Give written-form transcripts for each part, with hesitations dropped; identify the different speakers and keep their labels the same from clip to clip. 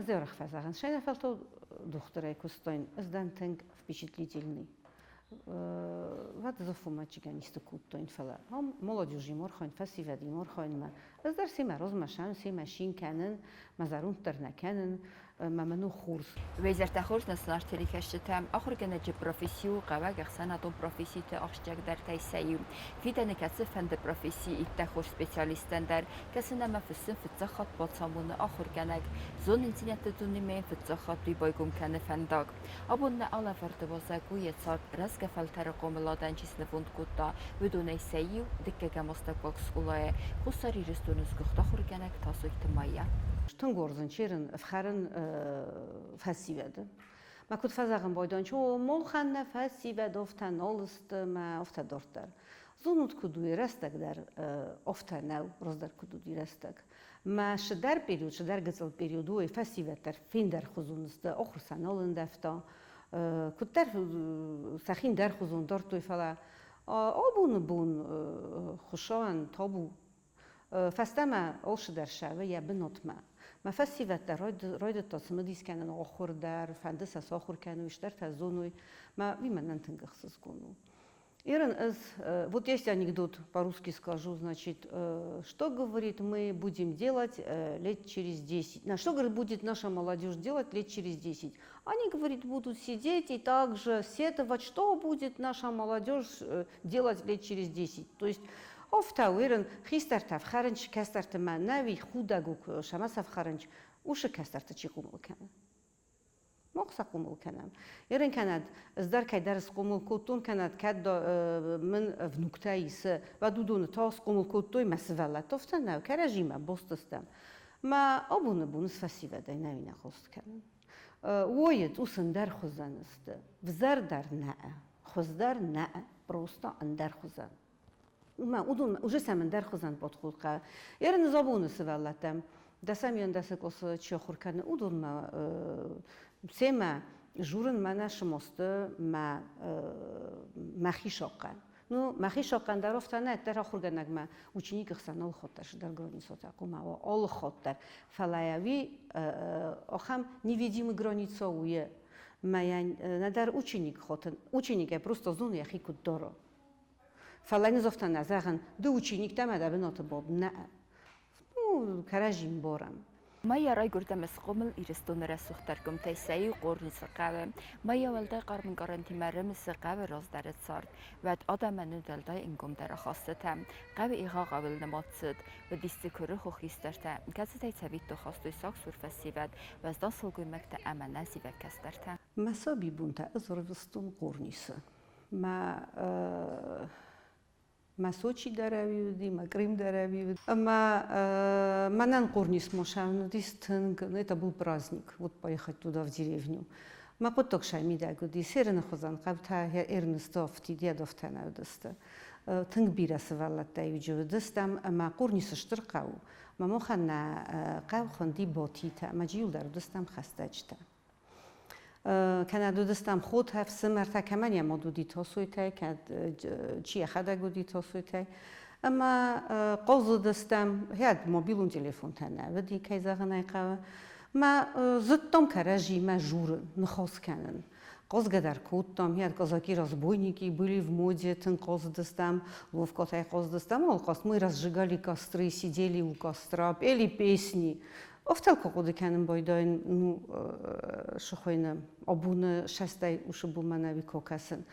Speaker 1: Ӕз арӕх фӕзӕгъын, сӕйнӕфӕлтау дохтырӕй куыстон, ӕз дӕн тынг впечатлительный. Уӕд зофомӕчигӕн исты кодтон, фӕлӕ ам молодежи морхойн, фӕсивӕди морхойнмӕ. Ӕз дӕр семӕ розмӕсӕн, семӕ шин кӕнын, мӕ зӕронд дӕр нӕ кӕнын, мӕ мын у хорз.
Speaker 2: Уӕ зӕрдӕ хорз нӕ сынаргъ телекӕсджытӕ, ахуыргӕнӕджы професси у хъӕуӕг ӕхсӕнадон професситы ахсджиагдӕртӕй сӕ иу. Фидӕны кӕцыфӕнды професси иттӕг хорз специалисттӕн дӕр, кӕсын ӕмӕ фыссын фыццаг хатт бацамоны ахуыргӕнӕг. Зонындзинӕдты дунемӕ йын фыццаг хатт уый байгом кӕны фӕндаг. Абон нӕ алӕвӕрды уазӕг у йӕ цард рӕзгӕ фӕлтӕры хъомыладӕн чи снывонд кодта, уыдонӕй сӕ иу, дыккӕгӕм астӕуккаг скъолайы Хуссар Ирыстоны сгуыхт ахуыргӕнӕг Тасойты Майя.
Speaker 1: Тынг уарзын черын, ӕфхӕрын фӕсивӕды. Мӕ куыд фӕзӕгъын байдайын, о, мохӕн нӕ фӕсивӕд офтӕ нал сты мӕ офтӕ дарддӕр. Зонут, куыд у рӕстӕг дӕр офтӕ нӕу, раздӕр куыд уыди рӕстӕг. Мӕ шыдӕр период, шыдӕр гыццыл период уой фӕсивӕд дӕр фендӕрхуызон сты, охур сӕ нал ӕндӕвта. Куыддӕр сӕхи ндӕрхуызон дардтой, фӕлӕ абоны бон Хуыцауӕн табу. Фӕстӕмӕ алцыдӕр сӕвы йӕ бынатмӕ. Мӕ фӕсивӕд дӕр райдыдта цымыдис кӕнын ахуыр дӕр, фӕнды сӕ сахуыр кӕной, стӕртӕ зоной. Мӕ уый мӕнӕн тынг ӕхсызгон у. Ирин, вот есть анекдот, по-русски скажу, значит, что, говорит, мы будем делать лет через 10? На что, говорит, будет наша молодежь делать лет через 10? Они, говорит, будут сидеть и также сетовать, что будет наша молодежь делать лет через 10. То есть Офтӕ уырын хистӕртӕ фхӕрынч, кӕстӕрты мӕ нӕуи худӕг у, сӕмӕ сӕ фхӕрынч, усы кӕстӕрты чи хъомыл кӕны. Мах сӕ хъомыл кӕнӕм. Ерын кӕнӕд, ӕз дӕр кӕйдӕр схъомыл кодтон, кӕнӕд кӕд мын внуктӕ исы, уӕд уыдоны та схъомыл кодтой мӕ сывӕллӕттӕ, афтӕ нӕу, кӕрӕдзимӕ бостыстӕм. Мӕ абоны бон фӕсивӕдӕй нӕуи нӕ хост кӕнын. Уойы цъус ӕндӕр хуызӕн сты. Взӕр дӕр нӕ, хуыздӕр нӕ, просто ӕндӕр хуызӕн. Уымӕ, уыдон уже сӕм ӕндӕр хуызӕн подход хъӕуы. Ерын забоны сывӕллӕттӕм дӕсӕм ӕндӕсы къласы чи ахуыр кӕны, уыдонмӕ семӕ журын мӕнӕ сымосты мӕ мӕхи сахъхъӕн. Ну, мӕхи сахъхъӕн дӕр офтӕ нӕ, дӕр ахуыргӕнӕгмӕ ученикы хсӕн алы хатт дӕр сыдӕр границатӕ хъуамӕ уа, алы хатт дӕр. Фӕлӕ уый ахӕм невидимый граница у мӕ нӕдӕр ученик хотын, ученикӕй просто зоны йӕхи куыд дары. Фӕлӕ нызофтӕ нӕ зӕгъын, ды учениктӕ мӕ дӕ бынаты бад нӕ. Ну, кӕрӕдзи мбарӕм.
Speaker 2: Майя райгуырд ӕмӕ схъомыл Ирыстоны рӕсугъддӕр къуымтӕй сӕ иу Хъорнисы хъӕуы. Майя уӕлдай хъарм ӕнкъарӕнтимӕ рымысы хъӕуы раздӕры цард. Уӕд адӕмӕн уӕлдай ӕнгомдӕр ахастытӕ. Хъӕуы егъау нымад цыд. Уыдис дзы куырыхон хистӕртӕ, кӕцытӕй цӕвиттон хастой сагсур фӕсивӕд, уӕздан сылгоймӕгтӕ ӕмӕ нӕзивӕг кӕстӕртӕ.
Speaker 1: Мӕ сабибонтӕ ӕз ӕрвыстон Хъорнисы. Мӕ мӕ Сочи дӕр ӕви уыди, мӕ Крым дӕр ӕви уыди. Ӕмӕ мӕнӕн Хъорнис Мошӕн уыдис тынг, ну это был праздник, вот поехать туда в деревню. Мӕ хъуыддаг сӕ мидӕг уыди, Серыны хуызӕн хъӕутӕ Эрнесты афтид йӕ дофтӕ нӕ уыдысты. Тынг бирӕ сывӕллӕттӕ иуджы уыдыстӕм ӕмӕ Хъорнисы стыр хъӕу. Мӕ мохӕн нӕ хъӕу хуынди Ботитӕ, ӕмӕ джиуылдӕр уыдыстӕм хӕстӕджытӕ. Кӕнӕ уыдыстӕм хотӕ, ӕфсымӕртӕ, кӕмӕн йӕ мад уыди Тосойтӕй, кӕд чи йӕхӕдӕг уыди Тосойтӕй. Ӕмӕ хъӕлдзыдыстӕм, кӕд мобилон телефонтӕ нӕ уыди, кӕй зӕгъын ӕй хъӕуы. Мӕ зыдтам кӕрӕдзимӕ журын, ныхас кӕнын. Хъазгӕ дӕр кодтам, кӕд казаки-разбойники были в моде, тынг хъазыдыстӕм, ловкотӕй хъазыдыстӕм, алхъаст мы разжигали костры, сидели у костра, пели песни. Афтӕ куы хъуыды кӕнын байдайын, ну, сыхойны абоны сӕстӕй усы бонмӕ нӕ куы кӕсын,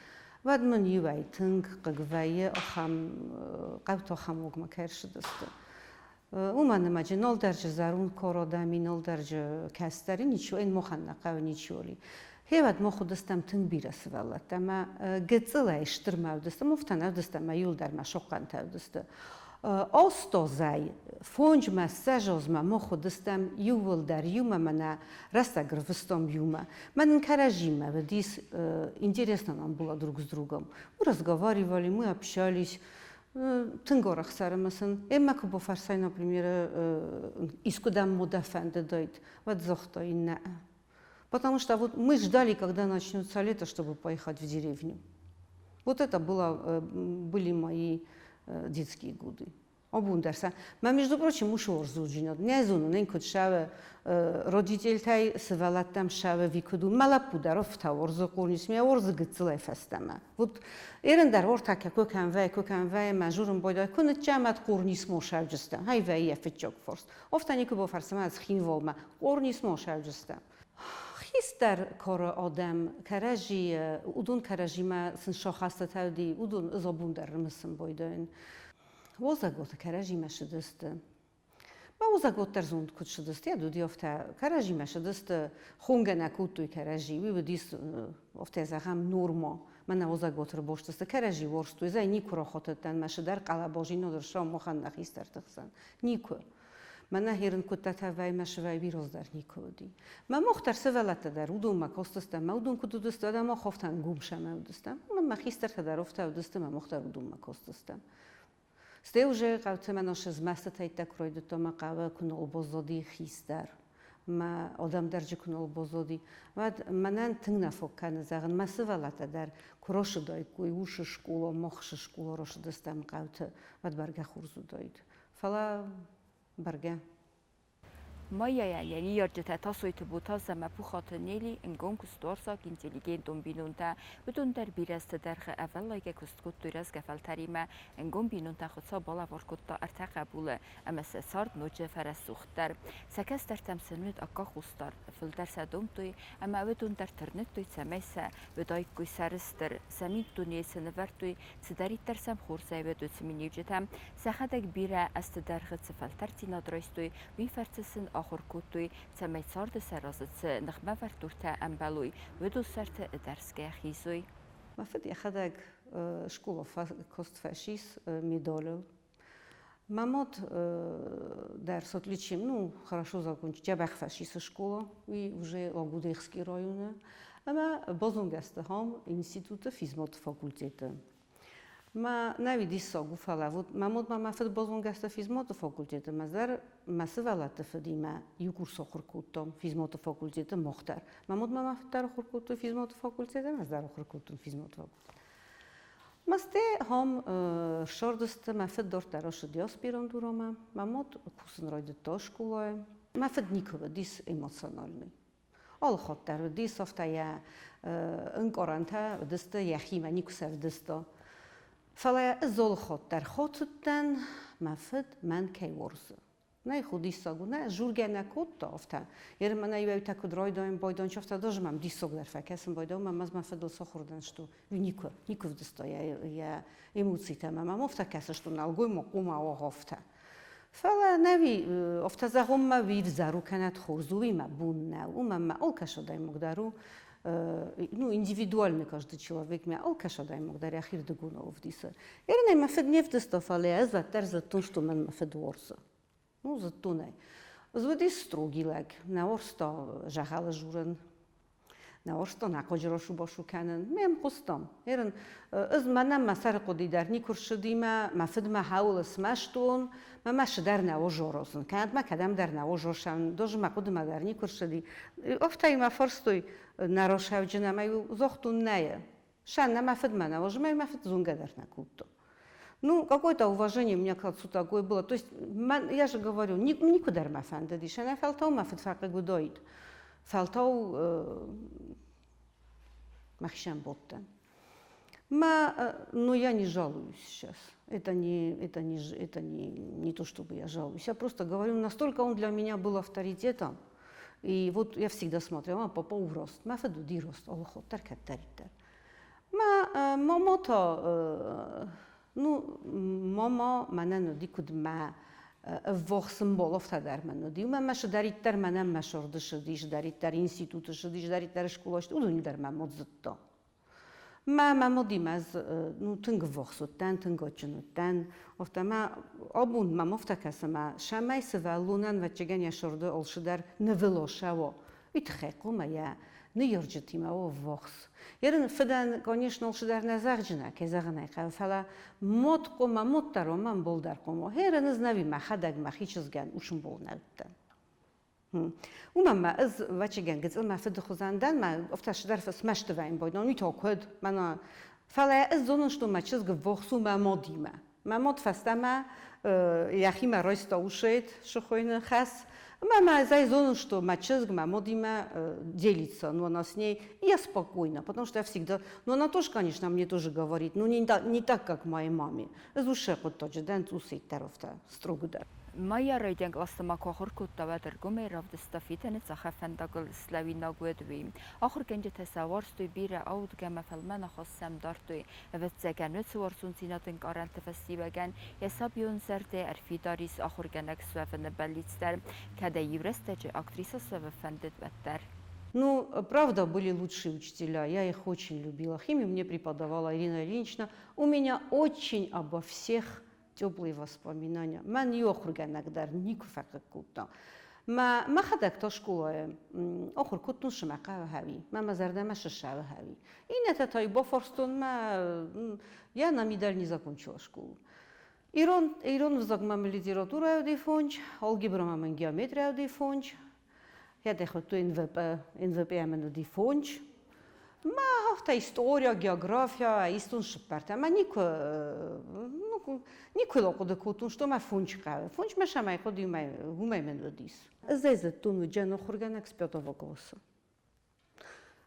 Speaker 1: уӕд мын иуӕй тынг хъыг вӕййы ахӕм хъӕуты ахӕм уагмӕ кӕй ӕрцыдысты. Уымӕн ӕмӕ джы нолдӕрджы зӕронд кородами, нолдӕрджы кӕстӕры ничего, эн мохӕн нӕ хъӕуы ничего ли. Хевӕд мох уыдыстӕм тынг бирӕ сывӕллӕттӕ ӕмӕ гыццылӕй стырмӕ уыдыстӕм, уфтӕ нӕ уыдыстӕм, ӕмӕ иуылдӕр мӕ сохъхъӕнтӕ уыдысты. Остозӕй фонджмӕ ссӕзозмӕ мох уыдыстӕм иууылдӕр иумӕ мӕнӕ рӕстӕг рвыстом иумӕ. Мӕнӕн кӕрӕдзимӕ уыдис интересно нам было друг с другом. Мы разговаривали, мы общались, тынг арӕх ӕрымысын. Эммӕ куы бафӕрсай, например, искуыдӕм модӕ фӕндыдаид, уӕд загъта иннӕ. Потому что вот мы ждали, когда начнется лето, чтобы поехать в деревню. Вот это было, были мои детские годы. Обун дӕр сӕ. Ма, между прочим, ушы орзуджинод. Не зонун, эн куд шаве родительтӕй сывӕллӕттӕм шаве ви куд у. Ма лӕппу дӕр офта орзы къурнис, ме орзы гыццылӕй фӕстӕмӕ. Вот эрен дӕр ортака кокӕн вӕй, кокӕн вӕй, ма журын бойдай, ку ныцчамат къурнис мо шавджыстӕм. Хай вӕй йӕ фыццаг форст. Офта никуы бофӕрсӕм Цхинвалмӕ. Къурнис мо шавджыстӕм. Хистӕр кары адӕм кӕрӕдзи, уыдон кӕрӕдзимӕ сын сахастытӕ уыди, уыдон ӕз абон дӕр рымысын байдайын. Уазӕгуаты кӕрӕдзимӕ ссыдысты. Ма уазӕгуат дӕр зонд куыд ссыдысты, йӕ уыди афтӕ, кӕрӕдзимӕ ссыдысты, хонгӕ нӕ кодтой кӕрӕдзи, уый уыдис, афтӕ зӕгъӕм, норма. Мӕнӕ уазӕгуаты рбастысты, кӕрӕдзи уарзтой, зӕй никуы рахатыдтӕн, мӕ сыдӕр къалабазинад ссау махӕн нӕ хистӕрты хсӕн. Никуы. Мӕнӕ херын куыдтӕтӕ вӕй мӕ сывӕй бирӕ дӕр никуы уыди. Мӕ мох дӕр сывӕллӕттӕ дӕр уыдонмӕ кастыстӕм, мӕ уыдон куыд уыдысты, уӕдӕ мах афтӕ ӕнгом сӕмӕ уыдыстӕм. Мӕ хистӕртӕ дӕр афтӕ уыдысты, мӕ мах дӕр уыдонмӕ кастыстӕм. Стӕй уже хъӕуты мӕ сызмӕстытӕ куы райдыдта мӕ хъӕуы куы нал баззади хистӕр, мӕ адӕм дӕр джы куы нал баззади, уӕд мӕнӕн тынг нӕ фаг кӕны, зӕгъын, мӕ сывӕллӕттӕ дӕр куы рацыдаиккой уышы скъола, махшы скъола рацыдыстӕм хъӕуты, уӕд бӕргӕ хорз уыдаид. Фӕлӕ бӕргӕ.
Speaker 2: Майайӕн йӕ ныййарджытӕ Тасойты Ботаз ӕмӕ Пухаты Нели ӕнгом куыстуарзаг, интеллигентон бинонтӕ. Уыдон дӕр бирӕ азты дӕргъы ӕвӕллайгӕ куыст кодтой рӕзгӕ фӕлтӕримӕ. Ӕнгом бинонтӕ Хуыцау балӕвар кодта ӕртӕ хъӕбулы, ӕмӕ сӕ цард ноджы фӕрӕсугъддӕр. Сӕ кӕстӕртӕм сын уыд аккаг хъусдард, фылдӕр сӕ домдтой, ӕмӕ уыдон дӕр тырныдтой, цӕмӕй сӕ уыдаиккой сӕрыстыр, сӕ миддунейы цы нывӕрдтой, цыдӕриддӕр сӕм хорзӕй уыд, уыцы миниуджытӕ. Сӕхӕдӕг бирӕ азты дӕргъы цы фӕлтӕрддзинад райстой, уый фӕрцы сын ахуыр кодтой, цӕмӕй царды сӕ разы цы ныхмӕвӕрд дуртӕ ӕмбӕлой, уыдон сӕрты ӕдӕрсгӕ хизой.
Speaker 1: Мӕ фыд йӕхӕдӕг скъола каст фӕцис медалыл. Мӕ мад дӕр с отличием, ну, хорошо закончил, дзӕбӕх фӕцис скъола, уый уже Лагудехский районы. Ӕмӕ базонгӕ сты ам институты физматы факультеты. Ма нӕ диссаг у, фӕлӕ вот мӕ мад ма мӕ фыд базонгӕ сты физматы факультеты, мӕ дӕр мӕ сывӕллӕтты фыдимӕ иу курс ахуыр кодтам физматы факультеты мах дӕр. Мӕ мад ма мӕ фыд дӕр ахуыр кодтой физматы факультеты, ӕз дӕр ахуыр кодтон физматы факультеты. Масте хом ссардысты, мӕ фыд дарддӕр ацыди аспирантурӕмӕ, мӕ мад кусын райдыдта скъолайы. Мӕ фыд никуы уыдис эмоциональный. Алы хатт дӕр уыдис, афтӕ йӕ ӕнкъарӕнтӕ уыдысты йӕхимӕ, никуы сӕ ӕвдыста. Фӕлӕ ӕз алы хатт дӕр хатыдтӕн, мӕ фыд мӕн кӕй уарзы. Нӕ худиссаг у, нӕ, жургӕ нӕ кодта афтӕ. Ер мӕнӕ иуӕйтӕ куыд райдайын байдайын, афтӕ даже мӕм диссаг дӕр фӕкӕсын байдайын, мӕм ӕз мӕ фыдыл сахуыр дӕн, что никуы, никуы вдыста йӕ эмоцитӕ мӕм афтӕ кӕсы, что нӕлгоймаг хъуамӕ уа афтӕ. Фӕлӕ нӕуи афтӕ зӕгъон мӕ уи взӕр у кӕнӕ хорз у, уый мӕ бон нӕу, уымӕн мӕ алкӕцы адӕймаг дӕр у, ну, индивидуальный каждый человек, мӕ алкӕцы адӕймаг дӕр йӕхирдыгонау ӕвдисы. Ерынӕй мӕ фыд не вдыста, фӕлӕ ӕз уӕддӕр зыдтон, что мӕн мӕ фыд уарзы. Ну, зыдтон ӕй. Ӕз уыдис строгий лӕг, нӕ уарзта дзӕгъӕлы журын, нӕ уарзта нӕхъуаджы расу-басу кӕнын. Ме мхъуыстам. Ерын, ӕз мӕнӕн мӕ сӕры хъуыди дӕр никуы рцыди мӕ, мӕ фыдмӕ хауыл смӕстон, мӕ мӕ сыдӕр нӕ озорозын, кӕд мӕ кӕдӕмдӕр нӕ озорсӕн, дожы мӕ хъуыдымӕ дӕр никуы рцыди. Афтӕ мӕ фарстой нӕ росӕвджын ӕмӕ иу загътон нӕйы. Сӕ нӕ мӕ фыдмӕ нӕ озы, мӕ фыд зонгӕ дӕр нӕ кодта. Ну, какое-то уважение у меня к отцу такое было. То есть, я же говорю, никуда мӕ фӕндыдис, ӕнӕ фӕлтау мӕ фыд фӕхъыг уыдаид. Фӕлтау мӕхицӕн бодтӕн. Но я не жалуюсь сейчас. Это не то, чтобы я жалуюсь. Я просто говорю, настолько он для меня был авторитетом. И вот я всегда смотрела, папа у раст. Мӕ фыд уыди раст, алы хатт дӕр кӕддӕриддӕр. Мӕ мама та, ну, мама мӕнӕн уыди куыд мӕ ӕввахс ӕмбал, афтӕ дӕр мӕн уыди. Уымӕн мӕ сыдӕриддӕр мӕнӕн мӕ сӕрды сыди, сыдӕриддӕр институты сыди, сыдӕриддӕр скъолайы, уыдон дӕр мӕ мад зыдта. Мӕ мӕ мадимӕ ӕз ну, тынг ӕввахс уыдтӕн, тынг адджын уыдтӕн. Афтӕ мӕ абон мӕм афтӕ кӕсы, мӕ сӕмӕй сывӕллонӕн ӕвӕццӕгӕн йӕ сӕрды алцыдӕр нывыл осӕуа. Уый тыххӕй хъуамӕ йӕ ныййарджытимӕ уа ӕввахс. Ерын фыдӕн, конечно, алцыдӕр нӕ зӕгъджынӕ, кӕй зӕгъын ӕй хъӕуы, фӕлӕ мод хъуамӕ, мод дӕр уа, ӕмбал дӕр хъуамӕ уа. Ерын ӕз нӕуи мӕхӕдӕг мӕхи чызгӕн усымбол нӕ уыдтӕн. Уымӕн ма ӕз, ӕвӕццӕгӕн, гыццыл мӕ фыды хуызӕн дӕн, мӕ афтӕ цыдӕр смӕсты вӕййын, уый та куыд, мӕнӕ. Фӕлӕ ӕз зонын, что мӕ чызг ӕввахс у мӕ мадимӕ. Мӕ мад фӕстӕмӕ йӕхимӕ райста усӕйт сыхойны хӕс. Ӕмӕ мӕ ӕз ӕй зонын, что мӕ чызг мӕ мадимӕ делится, но она с ней, и я спокойна, потому что я всегда, ну она тоже, конечно, мне тоже говорит, но не так, как моей маме. Ӕз усе хъуыддаджы дӕн цъусиддӕр афтӕ строго дӕр.
Speaker 2: Майя райдиан къласты ма куы ахуыр кодта, уӕд ӕргомӕй равдыста фидӕны цахӕм фӕндагыл слӕууинаг уыд, уый. Ахуыргӕнджытӕ сӕ уарзтой бирӕ, аудгӕ ӕмӕ фӕлмӕн ахаст сӕм дардтой. Ӕвӕццӕгӕн, уыцы уарзондзинады ӕнкъарӕнты фӕстиуӕгӕн йӕ сабион зӕрдӕ ӕрфидар ис ахуыргӕнӕг суӕвыны бӕллиц дӕр, кӕд ӕй иу рӕстӕджы актрисӕ суӕвын фӕндыд, уӕддӕр.
Speaker 1: Ну, правда, были лучшие учителя, я их очень любила. Химию мне преподавала Ирина Ильинична. У меня очень обо всех теплые воспоминания. Мӕн иу ахуыргӕнӕг дӕр никуы фӕхъыг кодта. Мӕ мӕхӕдӕг та скъолайы ахуыр кодтон сымахъӕуы хӕуи, мӕ мӕ зӕрдӕмӕ сысӕуы хӕуи. Иннӕтӕ та бафарстон мӕ, я на медаль не закончила школу. Ирон, ирон взагмӕ мын литературӕ уыди фондз, алгебрамӕ мын геометрия уыди фондз, я хуыдтой НВП, НВП мын уыди фондз. Мӕ афтӕ история, география, истон сыппӕртӕ. Мӕ никуы, ну, никуы хъуыды кодтон, что мӕ фондз хъӕуы. Фондз мӕ сӕмӕй хъуыди, уымӕй мын уыдис. Ӕз ӕй зыдтон, уыджӕн ахуыргӕнӕг с пятого класса.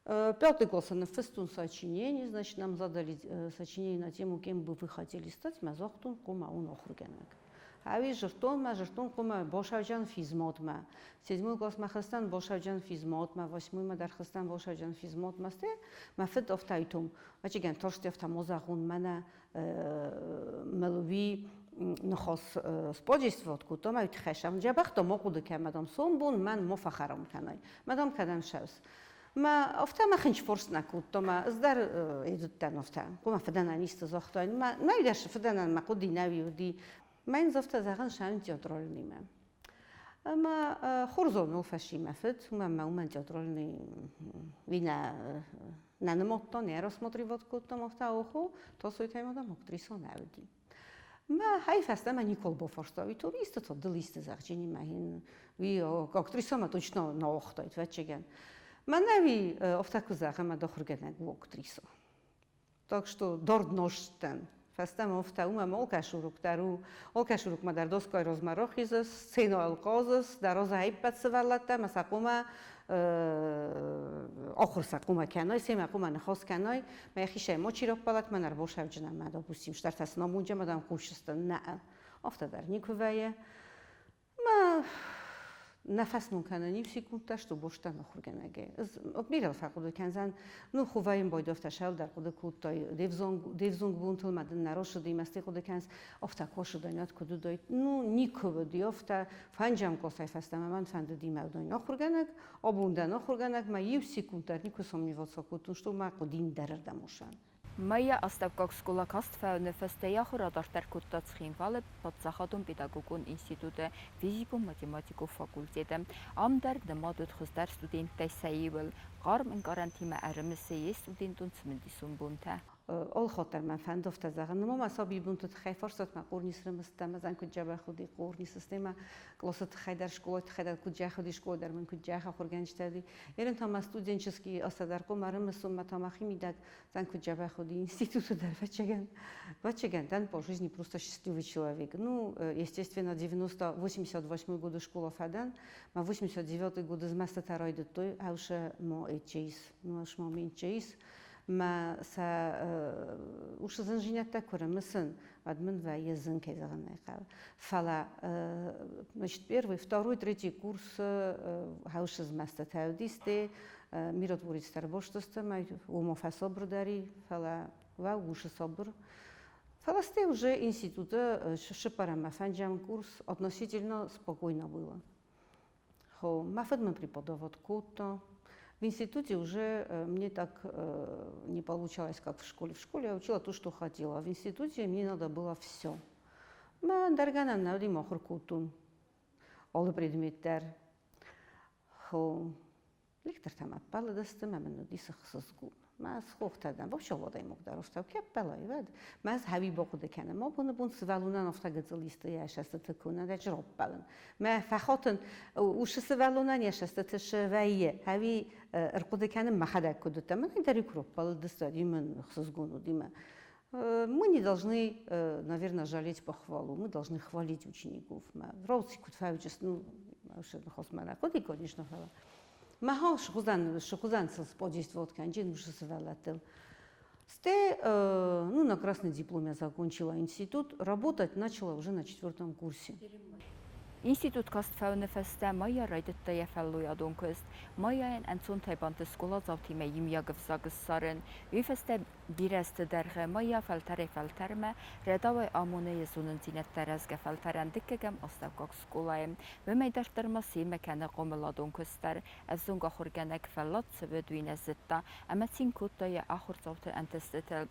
Speaker 1: Пятый класс ныффыстон сочинение, значит, нам задали сочинение на тему, кем бы вы хотели стать, мӕ загътон, хъуамӕ уон ахуыргӕнӕг. Ӕви жыртон мӕ жыртон хъуамӕ бошавджан физматмӕ. Седьмой классмӕ хызтӕн бошавджан физматмӕ, восьмоймӕ дӕр хызтӕн бошавджан физматмӕ. Сте мӕ фыд афтӕ айтом, ӕвӕццӕгӕн тарсти афтӕ ма зӕгъон, мӕнӕ мыл уый ныхас сподействовать кодта, мӕ тыххӕй сӕм дзӕбӕх та ма хъуыды кӕн, мадам, сомбон мӕн ма фӕхӕрам кӕнай. Мадам, кӕдӕм цӕуыс? Мӕ афтӕ мӕ хынчфорст нӕ кодта, мӕ ӕз дӕр ӕдзудтӕн афтӕ. Мӕ фыдӕнӕн исты загътаин. Мӕ мӕ фыдӕнӕн мӕ хъуыди нӕ уыди. Мӕ йын афтӕ зӕгъын сӕн театральныймӕ. Ӕмӕ хорзоныл фӕци мӕ фыд, уымӕн мӕ уымӕн театральный уый нӕ нӕ нымадта, нӕ рассматривать кодтам афтӕ охо, Тасойтӕй мадам актриса нӕ уыди. Мӕ хай фӕстӕмӕ никуал бафарста, уый то исты то дыл исты зӕгъджини мӕ хин уый актрисамӕ точно нӕ уагътаид, ӕвӕццӕгӕн. Мӕнӕ уый афтӕ куы зӕгъӕм, мӕ ахуыргӕнӕг у актриса. Так что дард нозтдӕн. Фӕстӕмӕ афтӕ у, ӕмӕ алкӕцы урок дӕр у, алкӕцы урокмӕ дӕр доскайы размӕ рахизыс, сценӕйыл хъазыс, дӕ разы ӕппӕт сывӕллӕттӕ ӕмӕ сӕ хъуамӕ ахуыр сӕ хъуамӕ кӕной, семӕ хъуамӕ ныхас кӕной. Мӕ йӕхицӕй ма чи раппӕлӕт, мӕн ӕрбасӕвджынӕн мӕ, допустим, стӕртӕ сын амонджы ӕмӕ дӕм хъусыс нӕ. Афтӕ дӕр никуы вӕййы. Мӕ нӕ фӕсмон кӕнын иу секундтӕ, что бостӕн ахуыргӕнӕгӕй. Ӕз бирӕ фӕхъуыды кӕндзӕн, ну, хувайын байдӕфтӕ сӕлдӕр хъуыды кодтай, де взонг бонтыл ма дын нӕ росыди, мӕсти хъуыды кӕныс, афтӕ косыдайнат куыд уыдаид. Ну, никуы уыди афтӕ, фӕнджӕм классӕй фӕстӕмӕ мӕн фӕндыди мӕ уыдон ахуыргӕнӕг, абон дӕн ахуыргӕнӕг, мӕ иу секунд дӕр никуы сомневаться кодтон, что мӕ хъуыди ндӕрырдӕм усӕн.
Speaker 2: Майя астӕуккаг скъола каст фӕуыны фӕстӕ йӕ ахуыр адарддӕр кодта Цхинвалы паддзахадон педагогон институты физикон-математикон факультеты. Ам дӕр нымад уыд хуыздӕр студенттӕй сӕ иуыл. Хъарм ӕнкъарӕнтимӕ ӕрымысы йе студентон цымыдисон бонтӕ.
Speaker 1: Алхатт дӕр мӕ фӕнды афтӕ зӕгъын, нымӕ мӕ сабибонты тыххӕй фарстат мӕ къорнис рымыстӕ, мӕ зӕн куыд дзӕбӕх уыди къорнис системӕ, къласы тыххӕй дӕр, скъолайы тыххӕй дӕр куыд дзӕх уыди, скъола дӕр мын куыд дзӕх ахуыргӕнджытӕ уыди. Ерын та мӕ студенческий азтӕ дӕр хъуамӕ ӕрымысон, мӕ та мӕхимидӕг Дӕн куыд дзӕбӕх уыди институты дӕр, ӕвӕццӕгӕн. Ӕвӕццӕгӕн, дӕн по жизни просто счастливый человек. Ну, естественно, 90, 88 годы школа фӕдӕн, ма 89 годы змӕстытӕ райдыдтой, ӕвсе ма ис, ну, ӕш ма ис, мӕ сӕ усы зынзинӕдтӕ куы рымысын, уӕд мын вӕййы зын, кӕй зӕгъын ӕй хъӕуы. Фӕлӕ, значит, первый, второй, третий курс хӕусы змӕстытӕ уыдисты, миротворецтӕ ӕрбастысты, мӕ уымӕ фӕсабырдӕр и, фӕлӕ уӕ усы сабыр. Фӕлӕ стӕй уже институты сыппӕрӕм фӕнджӕм курс относительно спокойно было. Хо, мӕ фыд мын преподавать кодта. В институте уже мне так не получалось, как в школе. В школе я учила то, что хотела. А в институте мне надо было все. Мӕ ӕндӕр гӕнӕн нӕ уыди, махуыр кодтон алы предмет дӕр. Хо, лектортӕ мӕ ӕппӕлыдысты, мӕ мын уыди ӕхсызгон. Мӕ схохтӕ дӕн, вообще адӕймаг дӕр афтӕ кӕппӕлай, уӕд. Мӕ хӕуи бахъуыды кӕнӕм. Абоны бон сывӕллонӕн афтӕ гыццыл исты йӕ сӕстыты куы нӕ дӕ раппӕлын. Мӕ фӕхатын усы сывӕллонӕн йӕ сӕстыты вӕййы. Хӕуи ӕрхъуыды кӕнын мӕхӕдӕг куыд уыдтӕн. Мӕнӕй дӕр куы раппӕлыдысты, уый мын ӕхсызгон уыди мӕ. Мы не должны, наверное, жалеть похвалу, мы должны хвалить учеников. Ну, конечно, Маха шхузан подействовал канджин уже Сте, ну, на красный диплом я закончила институт, работать начала уже на четвертом курсе.
Speaker 2: Институт каст фӕуыны фӕстӕ Майя райдыдта йӕ фӕллойадон куыст. Майяйӕн ӕнцонтӕй бантыст скъоладзаутимӕ иумиаг ӕвзаг ссарын. Уый фӕстӕ бирӕ азты дӕргъы Майя фӕлтӕрӕй-фӕлтӕрмӕ рӕдауӕй амоны йӕ зонындзинӕдтӕ рӕзгӕ фӕлтӕрӕн дыккӕгӕм астӕуккаг скъолайы. Уымӕй дарддӕр ма семӕ кӕны хъомыладон куыст дӕр. Ӕвзонг ахуыргӕнӕг фӕллад цӕуы уый нӕ зыдта ӕмӕ цин кодта йӕ ахуырдзауты ӕнтыстытыл.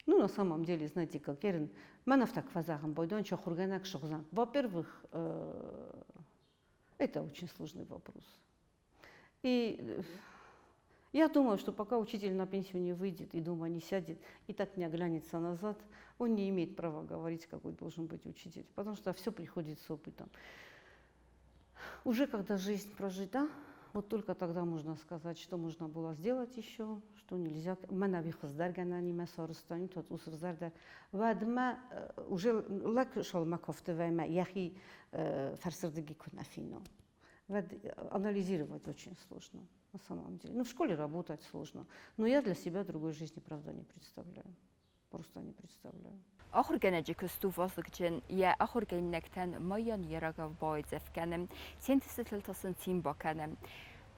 Speaker 1: Ну, на самом деле, знаете, как Эрин, мӕн афтӕ куы фӕзӕгъын, Бойдон ахуыргӕнӕг сыгъдзӕн. Во-первых, это очень сложный вопрос. И я думаю, что пока учитель на пенсию не выйдет и дома не сядет, и так не оглянется назад, он не имеет права говорить, какой должен быть учитель, потому что все приходит с опытом. Уже когда жизнь прожита, вот только тогда можно сказать, что можно было сделать еще, что нельзя. Мӕнӕ вихыздӕргӕнӕни мӕ сарыстани тот усывзӕрдӕр. Уӕдмӕ уже лӕг шалмӕ кофтывӕймӕ йӕхи фӕрсырдыги куы нӕ фино. Анализировать очень сложно, на самом деле. Ну, в школе работать сложно. Но я для себя другой жизни, правда, не представляю. Просто не представляю.
Speaker 2: Ахуыргӕнӕджы куыст у вазыгджын, йӕ ахуыргӕнинӕгтӕн Майя ныййарӕгау бауайдзӕф кӕны, се нтыстытыл та сын цин бакӕны.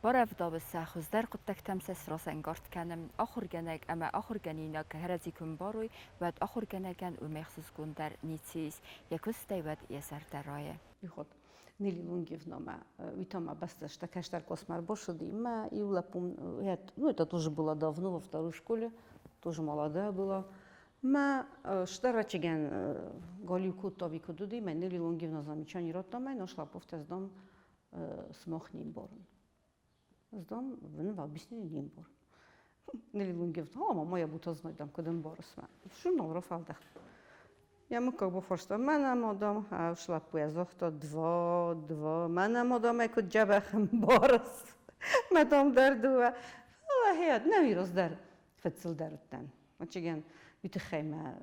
Speaker 2: Барӕвдауы сӕ, хуыздӕр хъуыддӕгтӕм сӕ сразӕнгард кӕны. Ахуыргӕнӕг ӕмӕ ахуыргӕнинаг кӕрӕдзи куы мбарой, уӕд ахуыргӕнӕгӕн уымӕй ӕхсызгондӕр ницы ис, йӕ куыстӕй уӕд йӕ зӕрдӕ райы.
Speaker 1: Ихот Нели Лунгивна уитама басташта кӕстӕр космар бошуди ма иу лӕппу, ну, это тоже было давно, во второй школе, тоже молодая была. Ма штарачиген галиу кодта ӕви куыд уыди, мӕ Нели Лунгивна замечание радта мӕ, нашла повтездом смох не мбарын. Здам вин объяснение не мбарын. Нели Лунгивна, а мама я бута знайдам, куыд ӕмбарыс мӕ. Журнал рафӕлдӕхт. Я мыггаг бафарста, мӕнӕ ма дам, лӕппуйӕ загъта, два, два, мӕнӕ ма дам, куыд дзӕбӕх ӕмбарыс. Мӕ дам дӕр дыууӕ. Фӕлӕ хиад, нӕ уый раздӕр фыццылдӕр уыдтӕн. Очиген, уый тыххӕй мӕ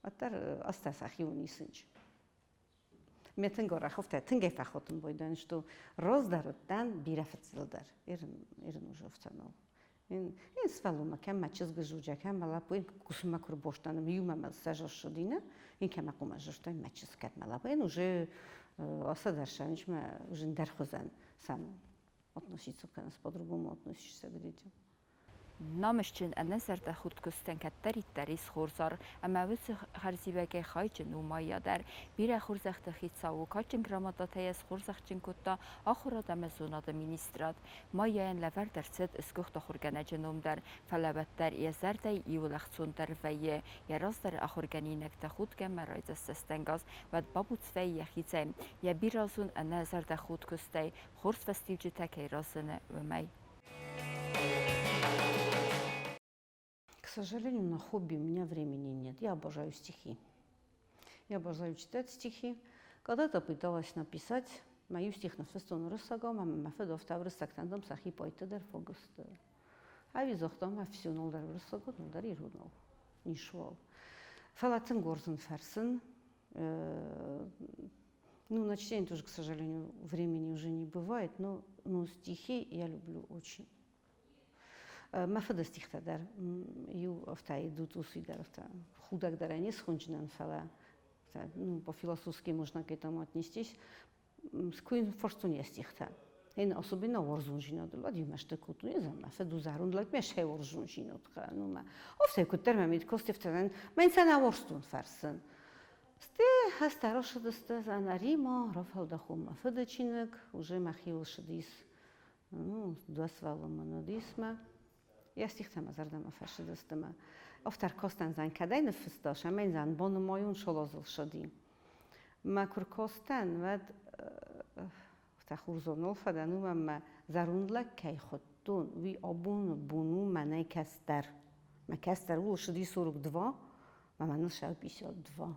Speaker 1: уӕддӕр азтӕ сӕхиуыл исынч. Ме тынг арӕх афтӕ тынгӕй фӕхатын байдайын, что раздӕр уыдтӕн бирӕ фыццылдӕр. Ирын уже афтӕ нал. Ин сфӕллума кӕм мӕ чызгы жуджа, кӕм мӕ лӕппу, ин кусынмӕ куы рбостан, иумӕ мӕ сӕжырсыдина, ин кӕм хъумӕ жырстай мӕ чызг кӕд мӕ лӕппу, ин уже асадӕрсӕнч мӕ уже ндӕрхуызӕн сам относиться кӕныс, по-другому относишься к детям.
Speaker 2: Намысджын ӕнӕзӕрдӕхудт куыстӕн кӕддӕриддӕр ис хорз аргъ, ӕмӕ уыцы хӕрзиуӕгӕй хайджын у Майя дӕр. Бирӕ хорзӕхты хицау у, кадджын грамотатӕ йӕ схорзӕхджын кодта Ахуырад ӕмӕ зонады министрад. Майяйӕн лӕвӕрд ӕрцыд сгуыхт ахуыргӕнӕджы ном дӕр, фӕлӕ уӕддӕр йӕ зӕрдӕйы иуыл ӕхцондӕр вӕййы йӕ раздӕры ахуыргӕнинӕгтӕ худгӕ ӕмӕ райдзаст цӕстӕнгас, уӕд бабуц вӕййы йӕхицӕй, йӕ бирӕазон ӕнӕзӕрдӕхудт куыстӕй хорз фӕстиуджытӕ кӕй разыны, уымӕй.
Speaker 1: К сожалению, на хобби у меня времени нет. Я обожаю стихи. Я обожаю читать стихи. Когда-то пыталась написать мою стих на фестон рысагам, ӕмӕ мӕ фыд афтӕ уырыссӕгтӕн сӕхи поэтты дӕр фогысты. Ӕви загъта, мӕ фсионал дӕр уырыссаг уыд, дӕр иронау. Ничуал. Фӕлӕ тынг уарзын фӕрсын. Ну, на чтение тоже, к сожалению, времени уже не бывает, но стихи я люблю очень. Мӕ фыды стихтӕ дӕр иу афтӕ идут усы дӕр афтӕ худӕг дӕр ӕй не схонджынӕн, фӕлӕ, ну, по-философски можно к этому отнестись. Скуин фарстун йӕ стихтӕ. Ен особенно уарзондзинадыл, уӕд иу мӕсты кодтон, ӕз мӕ фыд у зӕронд лӕг, мӕ сӕ уарзондзинад ну мӕ. Афтӕ куыддӕр мӕ медкостефтӕн, мӕн сӕ нӕ уарзтон фӕрсын. Сте хӕстӕросыдысты Рима, рафӕлдӕхон мӕ фыды чиныг, уже мӕхиуыл сыдис, ну, дыууӕ уыдис мӕ. Йӕ стихтӕ мӕ зӕрдӕмӕ фӕцыдысты мӕ. Афтӕ кастӕн зӕн кӕдӕй ныффыста, сӕмӕ зӕн банымайон шолозыл сыди. Мӕ куы ркастӕн, уӕд афтӕ хурзоныл фӕдӕн, уымӕн мӕ зӕронд лӕг кӕй хуыдтон, уый абоны бон у мӕнӕй кӕстӕр. Мӕ кӕстӕр ууыл сыди 42, мӕ мӕныл сӕ 52.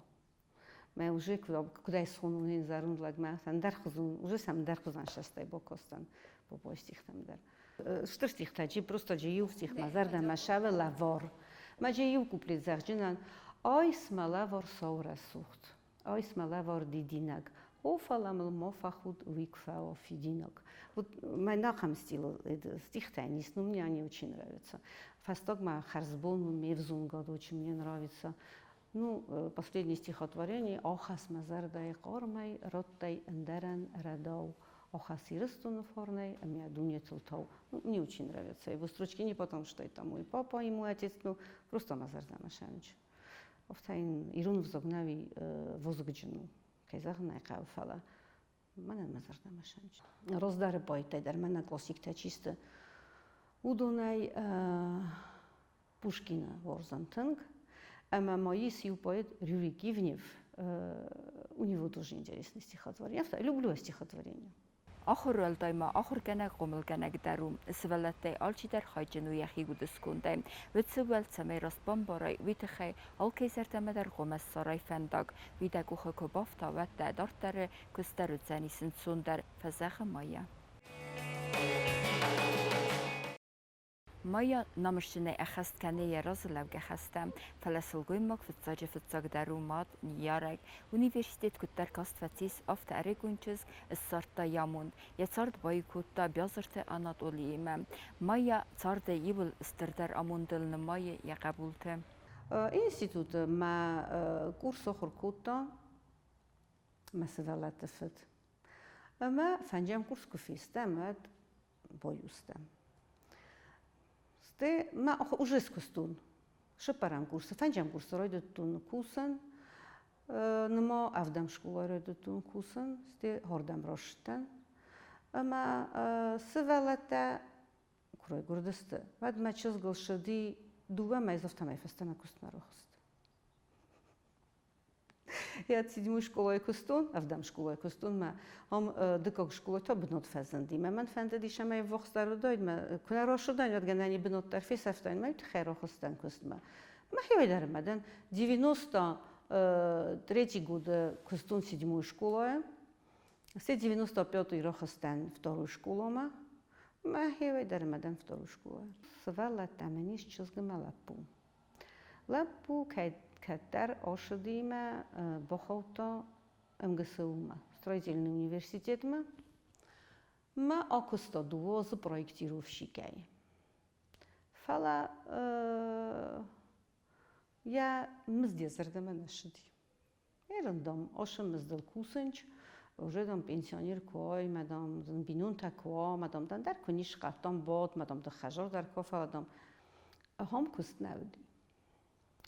Speaker 1: Мӕ уже куыдӕй схонон ин зӕронд лӕг мӕ ӕндӕрхуызон, уже сӕм ӕндӕрхуызӕн сӕстӕй бакастӕн попой стихтӕм дӕр. Стыр стихтӕ, чи просто чи иу стих мӕ зӕрдӕмӕ сӕвы лӕвар. Мӕ иу куплет зӕгъджынӕн: Айс мӕ лӕвар сау рӕсугъд, айс мӕ лӕвар дидинӕг, о, фӕлӕ мыл ма фӕхуд, уый куы фӕуа фидинаг. Вот мӕн ахӕм стилы стихтӕ не ну, мне они очень нравятся. Фӕстагмӕ хӕрзбон ме взонгад очень мне нравится. Ну, последнее стихотворение: Ахӕсс мӕ зӕрдӕйы хъармӕй, радтай ӕндӕрӕн рӕдау. Ахӕсс Ирыстоны фарнӕй ӕмӕ дунетыл тау. Ну, мне очень нравятся его строчки, не потому что это мой папа и мой отец, но просто мӕ зӕрдӕмӕ сӕнч. Афтӕ йын ирон ӕвзаг нӕуи вазыгджын у, кӕй зӕгъын ӕй хъӕуы, фӕлӕ мӕнӕн мӕ зӕрдӕмӕ сӕнч. Раздӕры поэттӕй дӕр мӕнӕ классиктӕ чи сты, уыдонӕй Пушкины уарзын тынг. Ӕмӕ ма ис иу поэт Рюрик Ивнев, у него тоже интересное стихотворение. Я люблю стихотворение.
Speaker 2: Ахуыр уӕлдай ма ахуыргӕнӕг, хъомылгӕнӕг дӕр у. Сывӕллӕттӕй алчидӕр хайджын у йӕхи удыскондӕй. Уыд сывӕлл, цӕмӕй раст бамбарай, уый тыххӕй алкӕй зӕрдӕмӕ дӕр хъуамӕ ссарай фӕндаг. Уый дӕ къухы куы бафта, уӕд дӕ дарддӕры куыст дӕр уыдзӕнис ӕнцондӕр, фӕзӕгъы Майя. Майя намысджынӕй ӕххӕст кӕны йӕ разылӕугӕ хӕстӕ, фӕлӕ сылгоймаг фыццаджы фыццагдӕр у мад, ныййарӕг. Университет куыддӕр каст фӕцис, афтӕ ӕрыгон чызг ссардта йӕ амонд. Йӕ цард баиу кодта Биазырты Анатолиимӕ. Майя царды иууыл стырдӕр амондыл нымайы йӕ хъӕбулты.
Speaker 1: Институты мӕ курс ахуыр кодта мӕ сывӕллӕтты фыд. Ӕмӕ фӕнджӕм курс куы фестӕм, уӕд боюстӕм. Стӕй мӕ уже скуыстон. Сыппӕрӕм курсы, фӕнджӕм курсы райдыдтон кусын. Ныма ӕвдӕм скъолайы райдыдтон кусын, стӕй хордӕм растдӕн. Ӕмӕ сывӕллӕттӕ куы райгуырдысты, уӕд мӕ чызгыл ссыди дыууӕ мӕйы афтӕмӕй фӕстӕмӕ куыстмӕ рахызт. Я седьмой школайы куыстон, ӕвдӕм скъолайы куыстон мӕ ам дыккаг скъолай та бынат фӕзынди. Мӕ мӕн фӕндыдис ӕмӕ ӕввахсдӕр уыдаид, мӕ куы нӕ рацыдаин, уӕд гӕнӕн и бынат дӕр фесӕфтаин, мӕ тыххӕй рахызтӕн куыстмӕ. Мӕхи дӕр мӕ дӕн 93 годы куыстон седьмой школайы. Все 95 рахызтӕн второй школамӕ. Мӕхи дӕр мӕ дӕн второй школайы. Сывӕллӕттӕ мын ис чызг ӕмӕ лӕппу. Лӕппу кӕддӕр ацыдимӕ бахаудта МГСУ-мӕ, строительный университетмӕ, мӕ акуыста дыууӕ азы проектировщикӕй. Фӕлӕ йӕ мызд йӕ зӕрдӕмӕ нӕ ссыди. Ерындам асы мыздыл кусынч, уже дам пенсионер куы уай, мӕ дам бинонтӕ куы уа, мӕ дам дӕр куы не схъӕдтам бад, мӕ дам хӕзар дӕр куы, фӕлӕ дам ахӕм куыст нӕ уыди.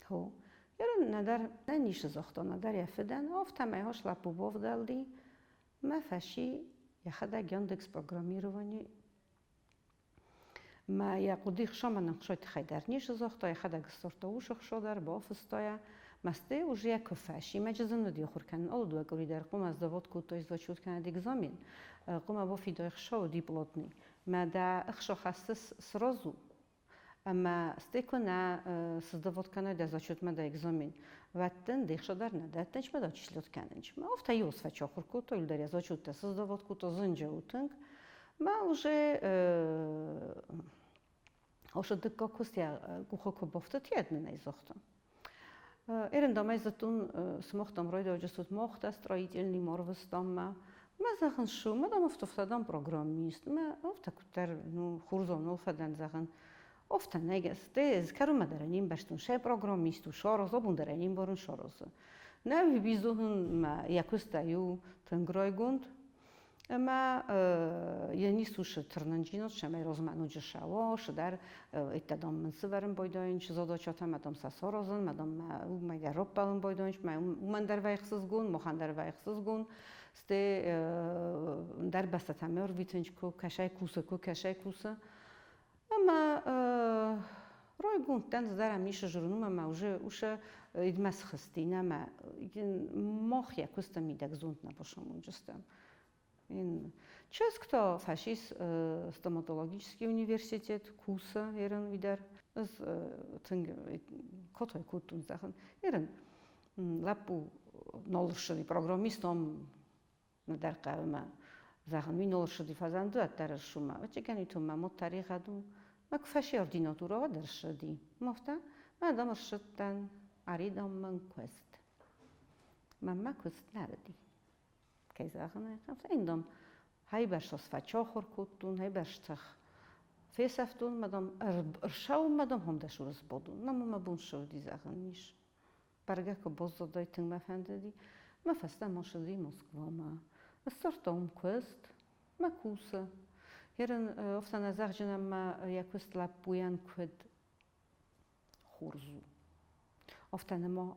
Speaker 1: Хо. Ерын нӕдӕр нӕ ницы загъта, нӕдӕр йӕ фыдӕн, афтӕмӕй хос лӕппу бавдӕлди, мӕ фӕси йӕхӕдӕг Яндекс программирование Мӕ йӕ хъуыды хсӕмӕн ӕхсой тыххӕй дӕр ницы загъта, йӕхӕдӕг сдзырдта усы хсо дӕр, бафыста йӕ. Мӕстӕй уже йӕ куы фӕси, мӕ зын уыди ахуыр кӕнын, алы дыууӕ къуыри дӕр хъуамӕ завод кодтой зачет кӕнӕд экзамен, хъуамӕ бафидай хсо уыди плотный. Мӕ дӕ ӕхсо хӕссыс сразу, ӕмӕ стӕй куы нӕ сыздавод кӕнай дӕ зачетмӕ дӕ экзамен, уӕд дын де хсо дӕр нӕ дӕттынч, мӕ дачислет кӕнынч. Мӕ афтӕ иос фӕчахуыр кодтой, дӕр йӕ зачеттӕ сыздавод кодта, зынджы у тынг. Мӕ уже ошо дыккаг куыст йӕ къухы куы бафтыд, йӕ нын ӕй загъта. Эрендам зытун сымахтам райдауджысут махта строительный марвыстаммӕ. Мӕ зӕгъын шу, мӕ дам автофтадам программист, мӕ афтӕ куыддӕр ну хурзоныл фӕдӕн зӕгъын. Афтӕ негез, те зкарумӕ дӕр не мбӕрстон, ше программист у шороз, обун дӕр не мбарын шорозы. Нӕ бизоһын мӕ йӕ куыстӕй у тынг райгонд. Ӕмӕ йӕ ницы тырнынджинот, сӕмӕй розмӕ ноджы сӕуа, шыдӕр иттӕдам мын сывӕрын бойдайынч задачатӕ, мӕдам сӕ саразын, мӕдам мӕ уымӕй дӕр раппӕлын бойдайынч, мӕ уымӕн дӕр вӕйхсызгон, махӕн дӕр вӕйхсызгон, сте дӕр бӕстӕтӕм ӕрвитынч, куы кӕсай кусы, куы кӕсай кусы. Ӕмӕ райгонд дӕн, дӕр ам ницы журну, ӕмӕ уже ушы идмӕ схызти, нӕ мах йӕ куысты мидӕг зонд нӕ босамонджыстӕм. Чызг та фӕсис стоматологический университет, кусы ерын видӕр. Ӕз тынг котой кодтон зӕгъын. Ерын лӕппу нал ссыди программистом нӕдӕр хъӕуы мӕ зӕгъын, уый нал ссыди фӕзӕнды, ӕддӕр ссумӕ. Очегӕн итумӕ мод тӕригъӕд у. Мӕ куы фӕси ординатура, уӕд ӕрссыди. Мафта Мӕ дам ссыдтӕн, ӕри дам мын куыст. Мӕнмӕ куыст нӕ уыди. Кӕй зӕгъын ӕй хъӕуы, ин дам хайбӕрц фӕчохур кодтон, хайбӕрц фесӕфтон, мӕ дам ӕрсӕуын, мӕ дам хомдӕс урсбодун. Мӕ мӕ бон ссыуди зӕгъӕн ис. Бӕргӕ куы баззадай, тынг мӕ фӕндыди. Мӕ фӕстӕмӕ ссыди Москвамӕ. Ссардта уым куыст, мӕ кусы. Ерын афтӕ нӕ зӕгъджынӕн мӕ йӕ куыст лӕппуйӕн куыд хорз у. Афтӕ нӕма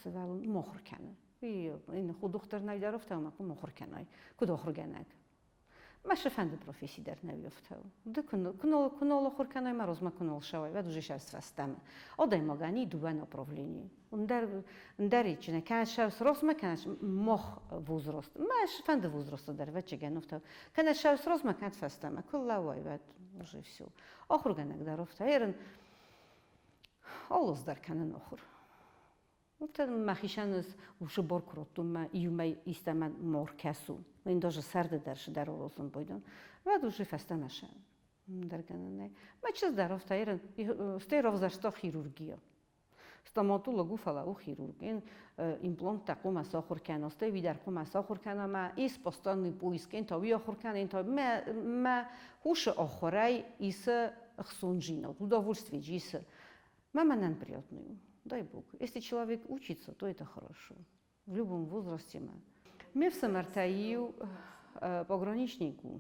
Speaker 1: сывӕллон мохуыр кӕны. Ин худухдӕр нӕй дӕр афтӕ ӕмӕ куы мохуыр кӕнай, куыд ахуыргӕнӕг. Мӕ фӕнды професси дӕр нӕ уӕфтау. Ды куы нал ахуыр кӕнай, мӕ розмӕ куы нал сӕуай, уӕд уже сӕс фӕстӕмӕ. Адӕймагӕн и дыууӕ направлени. Ндӕр ичине, кӕнӕ сӕус розмӕ, кӕнӕ мох возраст. Мӕ фӕнды возрасты дӕр вӕччегӕн уфтау. Кӕнӕ сӕус розмӕ, кӕнӕ фӕстӕмӕ. Куы лӕууай, уӕд уже все. Ахуыргӕнӕг дӕр уфта. Ерын алыз дӕр кӕнын ахуыр. Мӕхицӕн ӕз усы бор куы радтон, мӕ иумӕ истӕмӕн мор кӕсу. Ин даже сӕрды дӕр сыдӕр урозын бойдон. Уӕд уже фӕстӕмӕ сӕ дӕргӕнӕнӕй. Мӕ чызг дӕр афтӕ стӕй равзӕрста хирургия. Стоматолог у, фӕлӕ у хирург. Ин импланттӕ хъуамӕ сахуыр кӕна, стӕй уый дӕр хъуамӕ сахуыр кӕна мӕ ис постоянный поиск, ин та уый ахуыр кӕна, ин та мӕ мӕ хусы ахуырӕй исы ӕхцонджинад, удовольствие исы. Мама нам приятный, дай бог. Если человек учится, то это хорошо. В любом возрасте мы. Ме фсымӕртӕй иу пограничник у.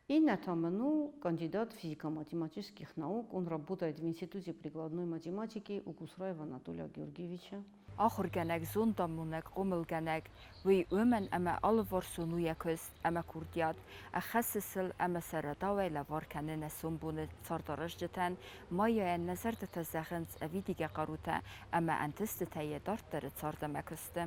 Speaker 1: Иннӕ та мын у кандидат физико-математических наук. Он работает в Институте прикладной математики у Кусраева Анатолия Георгиевича.
Speaker 2: Ахуыргӕнӕг, зондамонӕг, хъомылгӕнӕг, уый уымӕн ӕмӕ алыварсон у йӕ куыст ӕмӕ курдиат, ӕххӕссы сыл ӕмӕ сӕ рӕдауӕй лӕвар кӕны нӕ сомбоны цардаразджытӕн, Майяйӕн нӕ зӕрдӕтӕ зӕгъынц ӕвидигӕ хъарутӕ ӕмӕ ӕнтыстытӕ йӕ дарддӕры цард ӕмӕ куысты.